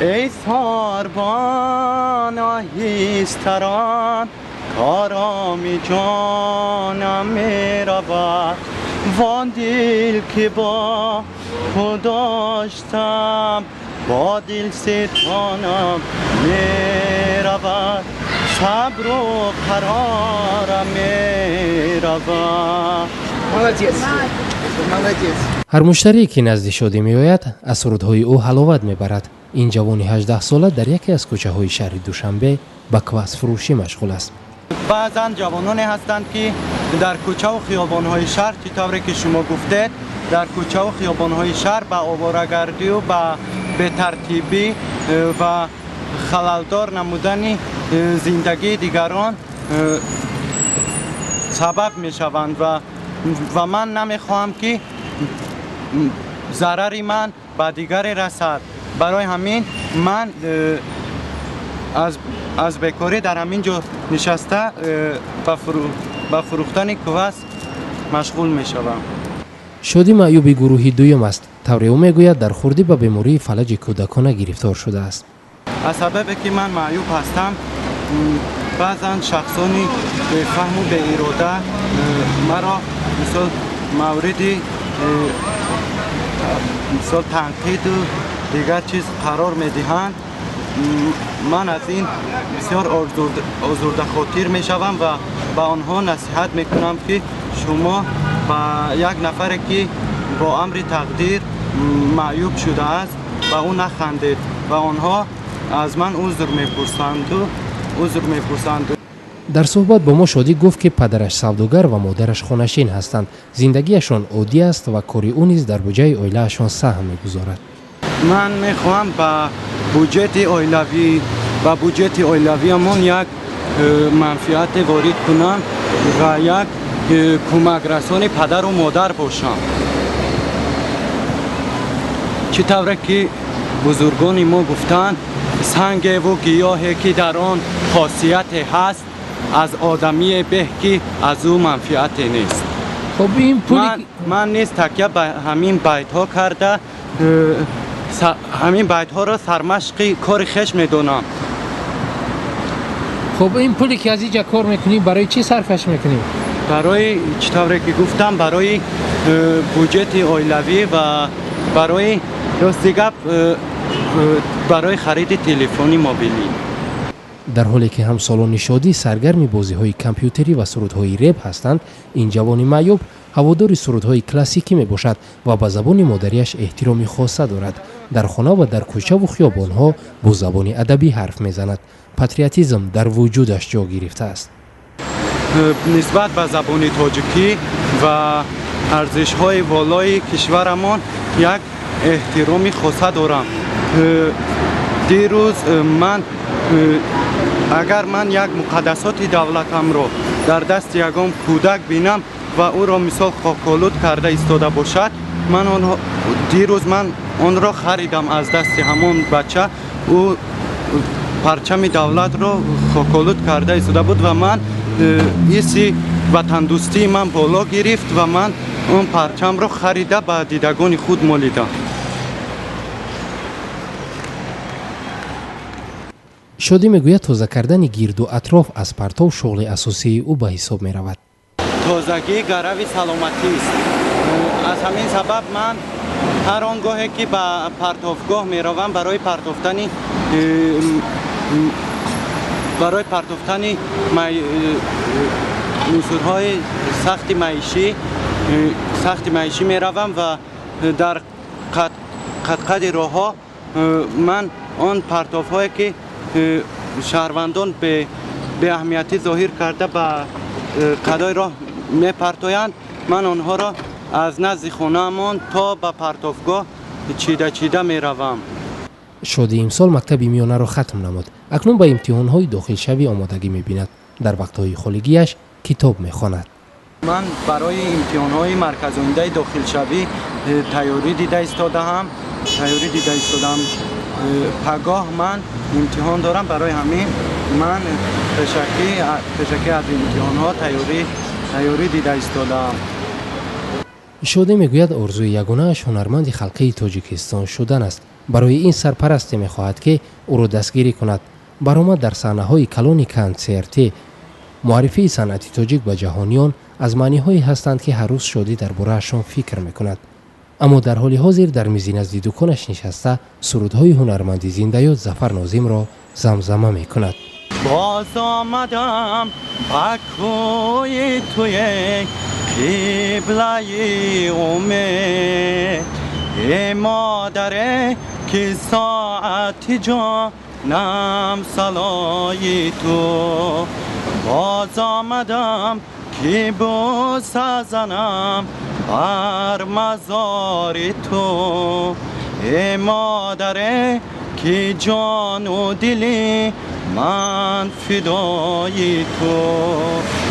Эй сарбон оҳистарон, короми ҷонам меравад. Вон дил ки бо ту доштам, бо дил ситонам меравад. Сабру қарорам меравад. Молодец, молодец. Ҳар муштарие ки назди Шодӣ меояд, аз сурудҳои ӯ ҳаловат мебарад. Ин ҷавони 18сола дар яке аз кӯчаҳои шаҳри Душанбе ба квасфурӯшӣ машғул аст. Баъзан ҷавононе ҳастанд, ки дар кӯчаву хиёбонҳои шаҳр, чӣ тавре ки шумо гуфтед, дар кӯчаву хиёбонҳои шаҳр ба оворагардию ба бетартибӣ ва халалдор намудани зиндагии дигарон сабаб мешаванд ва ман намехоҳам, ки зарари ман ба дигаре расад. Барои ҳамин ман аз бекорӣ дар ҳамин ҷо нишаста ба фурӯхтани квас машғул мешавам. Шодӣ маъюби гурӯҳи дуюм аст. Тавре ӯ мегӯяд, дар хурдӣ ба бемории фалаҷи кӯдакона гирифтор шудааст. Аз сабабе ки ман маъюб ҳастам, баъзан шахсони бефаҳму беирода маро мисол мавриди мисол танқиду дигар чиз қарор медиҳанд. Ман аз ин бисёр озурдахотир мешавам ва ба онҳо насиҳат мекунам, ки шумо ба як нафаре, ки бо амри тақдир маъюб шудааст, ба ӯ нахандед ва онҳо аз ман узр мепурсанду узр мепурсанд. Дар суҳбат бо мо Шодӣ гуфт, ки падараш савдогар ва модараш хонашин ҳастанд. Зиндагиашон оддӣ аст ва кори ӯ низ дар буҷаи оилаашон саҳм мегузорад. Ман мехоҳам ба буҷети оилавиамон як манфиате ворид кунам ва як кӯмакрасони падару модар бошам. Чӣ тавре ки бузургони мо гуфтанд, сангеву гиёҳе ки дар он хосияте ҳаст, аз одамие беҳ, ки аз ӯ манфиате нест. Хуб, ин пули Ман низ такя ба ҳамин байтҳо карда, ҳамин байтҳоро сармашқи кори хеш медонам. Хуб, ин пуле ки аз инҷа кор мекунӣ, барои чӣ сарфаш мекунӣ? Барои, чӣ тавре ки гуфтам, барои буҷети оилавӣ ва барои, рости гап, барои хариди телефони мобилӣ. Дар ҳоле ки ҳамсолони Шодӣ саргарми бозиҳои компютерӣ ва сурудҳои реп ҳастанд, ин ҷавони маъюб ҳаводори сурудҳои классикӣ мебошад ва ба забони модариаш эҳтироми хоса дорад. Дар хона ва дар кӯчаву хиёбонҳо бо забони адабӣ ҳарф мезанад. Патриотизм дар вуҷудаш ҷо гирифтааст. Нисбат ба забони тоҷикӣ ва арзишҳои волои кишварамон як эҳтироми хоса дорам. Дирӯз ман, агар ман як муқаддасоти давлатамро дар дасти ягон кӯдак бинам ва ӯро мисол хоколуд карда истода бошад, ман дирӯз ман онро харидам аз дасти ҳамон бача. Ӯ парчами давлатро хоколуд карда истода буд ва ман ҳисси ватандӯстии ман боло гирифт ва ман он парчамро харида, ба дидагони худ молидам. Шодӣ мегӯяд, тоза кардани гирду атроф аз партов шуғли асосии ӯ ба ҳисоб меравад. Тозагӣ гарави саломатист. Аз ҳамин сабаб ман ҳар он гоҳе ки ба партовгоҳ меравам, барои партофтани унсурҳои сахти маишӣ меравам ва дар қадқади роҳҳо ман он партовҳое ки шаҳрвандон беаҳамиятӣ зоҳир карда, ба қадои роҳ мепартоянд, ман онҳоро аз назди хонаамон то ба партовгоҳ чида чида меравам. Шодӣ имсол мактаби миёнаро хатм намуд. Акнун ба имтиҳонҳои дохилшавӣ омодагӣ мебинад. Дар вақтҳои холигиаш китоб мехонад. Ман барои имтиҳонҳои марказонидаи дохилшавӣ тайёрӣ дида истодаам. Пагоҳ ман имтиҳон дорам. Барои ҳамин ман пешакӣ аз имтиҳонҳо тайёрӣ дида истодаам. Шодӣ мегӯяд, орзуи ягонааш ҳунарманди халқии Тоҷикистон шудан аст. Барои ин сарпарасте мехоҳад, ки ӯро дастгирӣ кунад. Баромад дар саҳнаҳои калони консертӣ, муаррифии санъати тоҷик ба ҷаҳониён аз маъниҳое ҳастанд, ки ҳар рӯз Шодӣ дар бораашон фикр мекунад. Аммо дар ҳоли ҳозир дар мизи назди дуконаш нишаста, сурудҳои ҳунарманди зиндаёд Зафар Нозимро замзама мекунад. Боз омадам ба кӯи туе, қиблаи умед. Э модаре, ки соати ҷонам салои ту. Боз омадам, ки бӯса занам бар мазори ту. Э модаре, ки ҷону дили ман фидои ту.